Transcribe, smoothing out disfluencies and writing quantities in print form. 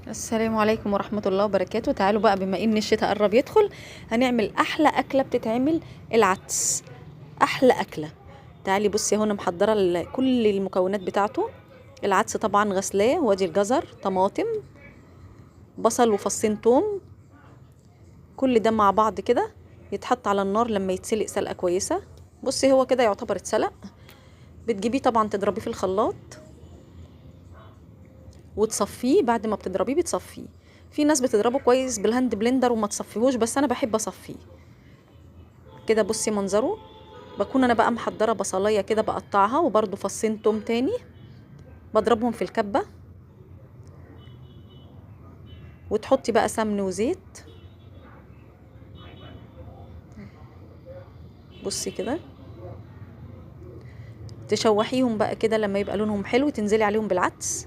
السلام عليكم ورحمة الله وبركاته. تعالوا بقى، بما ان الشتاء قرب يدخل هنعمل احلى اكلة بتتعمل، العدس. احلى اكلة. تعالي بصي هنا محضرة كل المكونات بتاعته. العدس طبعا غسلاه، وادي الجزر، طماطم، بصل، وفصين توم. كل ده مع بعض كده يتحط على النار لما يتسلق سلقة كويسة. بصي هو كده يعتبر اتسلق. بتجيبيه طبعا تضربيه في الخلاط وتصفية. بعد ما بتضربيه بتصفية. في ناس بتضربه كويس بال hand blender وما تصفيهوش، بس انا بحب اصفيه كده. بصي منظره. بكون انا بقى محضرة بصلايه كده بقطعها، وبرده فصين توم تاني بضربهم في الكبه، وتحطي بقى سمن وزيت. بصي كده تشوحيهم بقى كده لما يبقى لونهم حلو، تنزلي عليهم بالعدس.